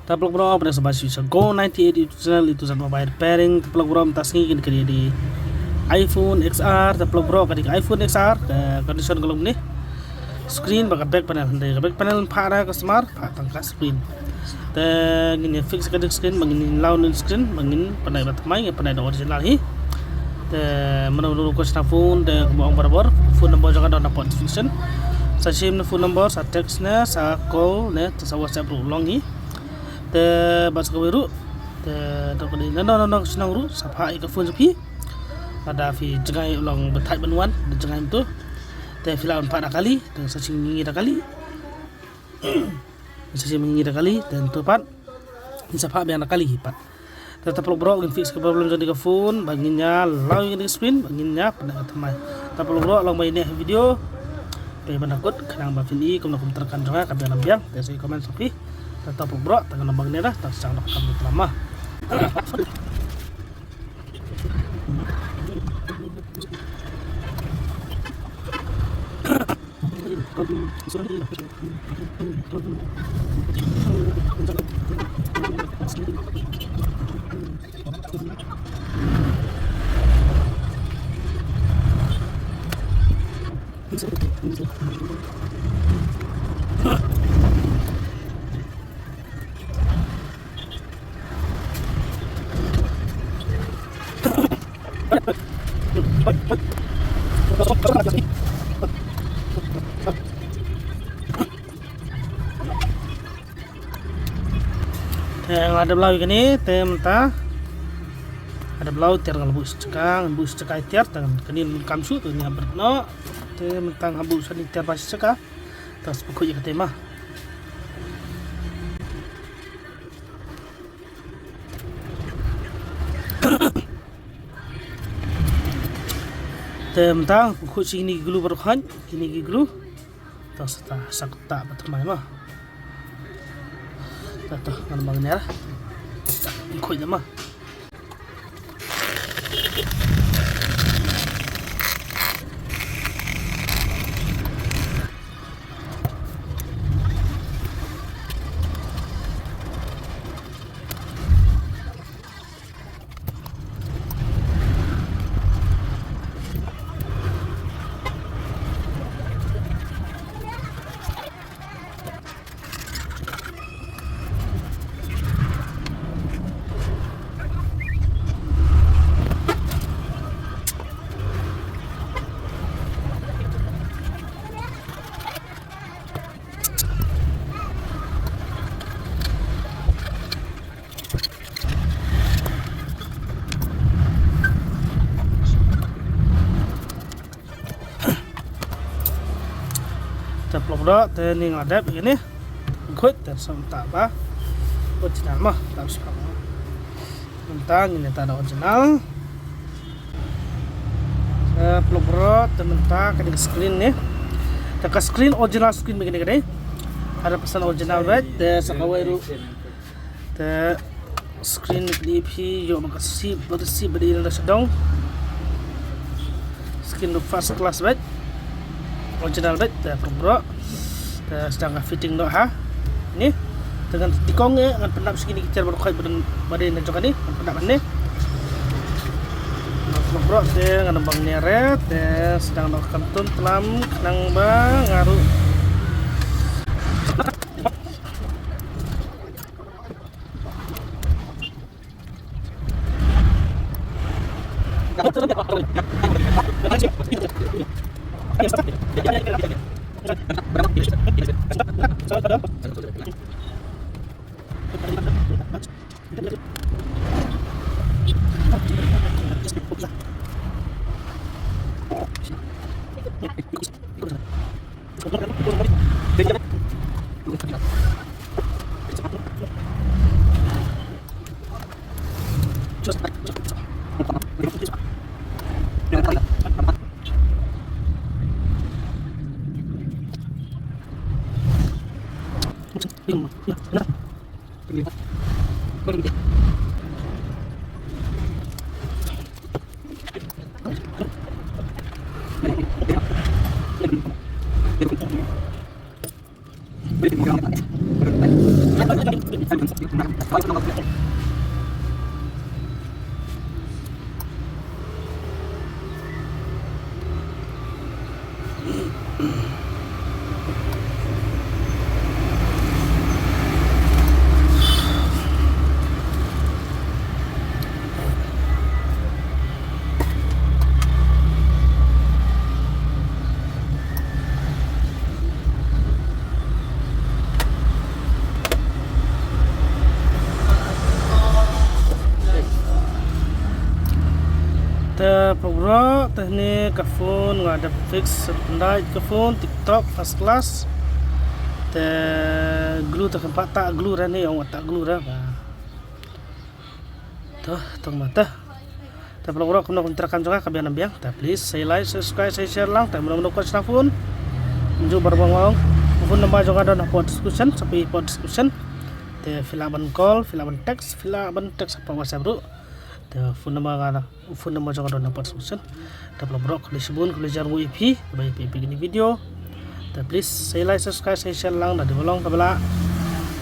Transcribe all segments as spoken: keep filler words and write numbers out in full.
Tablok bro, pada sa ba shu sa Go ninety-eight YouTube channel, itu zat mobile repairing. Tablok bro, mynta sngi kin kari di iPhone X R. Tablok bro, kadi iPhone X R, eh, condition ka long ne. Screen ba ka back panel, hynrei ka back panel pha da customer, pha tang ka screen. Te ngin ïa fix ka screen, ba ngin law new screen, ba ngin pynai ba thymmai, ngin pynai da original hi. Te mano mano ko sna phone, te kumba ong barabor, phone number jong ka don hapoh description. Sa shim ne phone number, sa text ne, sa call ne, te sa WhatsApp ruh long hi. Te bad sa kawei ruh, te dok ka dei nano nano ka shnong ruh, sa phah ïa ka phone jong phi. Lada phi jngai u long ba thait ban wan, da jngai mynta. Te phi lah ban phah da kali, te sa shim ngi da kali. Sa shim ngi da kali, te mynta pat ngin sa phah biang da kali pat. Te tablok bro, ngin fix ka problem jong ka phone, ba ngin ïa law ïa ka screen, ba ngin ïa pynai ka thymmai. Tablok bro, long ba ine video. Te ban da kut, khnang ba phin i kum na kum tyrkan jong nga, ka biang na biang, te sa i comment sa phi. Te tablok bro, te ngan ong ba ine da, te sa sdang da ka kam drama. Te nga la dep law ïa kane, te mynta nga la dep law, tiar nga la buh shi jaka, ngan buh shi jaka tiar, te kane kam shu, te kane hap bret noh, te mynta nga buh shane tiar ba shi jaka, te sa pynkhuid ïa kata ma. Te mynta pynkhuid shi kine ki glue baroh khoit, kine ki glue. Te sa ta, sa ta ba thymmai ma. Te te ngan bang ner. Pynkhuid ma. Te pynlong doh, te ni nga dep ïa kine. Khuid te sa mynta ba original mo, ta shu. Mynta ngin ïa ta da original. Te pynlong doh, te mynta kane ka screen ne. Te ka screen original screen ba kine ka dei. Hundred percent original beit, te sa kawei ruh. Te screen ni phi ïoh ba ka sip, ba ka sip ba dei na sha dong. Screen ruh first class beit. Original beit, te pynlong doh. Te sdang ka fitting doh ha. Ni. Te ngan tikong eh, ngan pyndap shi kine ki tiar baroh khoit ba dei, ba dei na jong kane, ngan pyndap hangne. Pynlong doh te ngan bang ner eh, te sdang doh kan tun tlam khnang ba nga ruh. Te pyrshah te hynne ka phone nga dep fix sendait ka phone tip top first class. Te glue te kan pat ta glue ra ne ong ta glue ra ba. Te tong ma te. Te pyrshah kumno kumtra kam jong nga ka biang biang. Te please sa like subscribe sa share lang te mano mano ko sna phone. Ju bar bang ong. Phone number jong nga don hapoh description, sa phi hapoh description. Te phi lah ban call, phi lah ban text, phi lah ban text hapoh WhatsApp ruh. Te phone number nga da, phone number jong nga don hapoh description. Te pyrshah khublei shibun, khublei jar ngu ïa phi ba ïa phi phi kini video. Te please sa like subscribe sa share lang da dei ba long ka ba lah.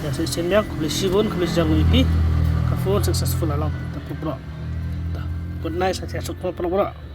Te sa sien biang khublei shibun, khublei jar ngu ïa phi. Ka phone successful along te pyrshah. Te good night sa ïa suk pyrshah.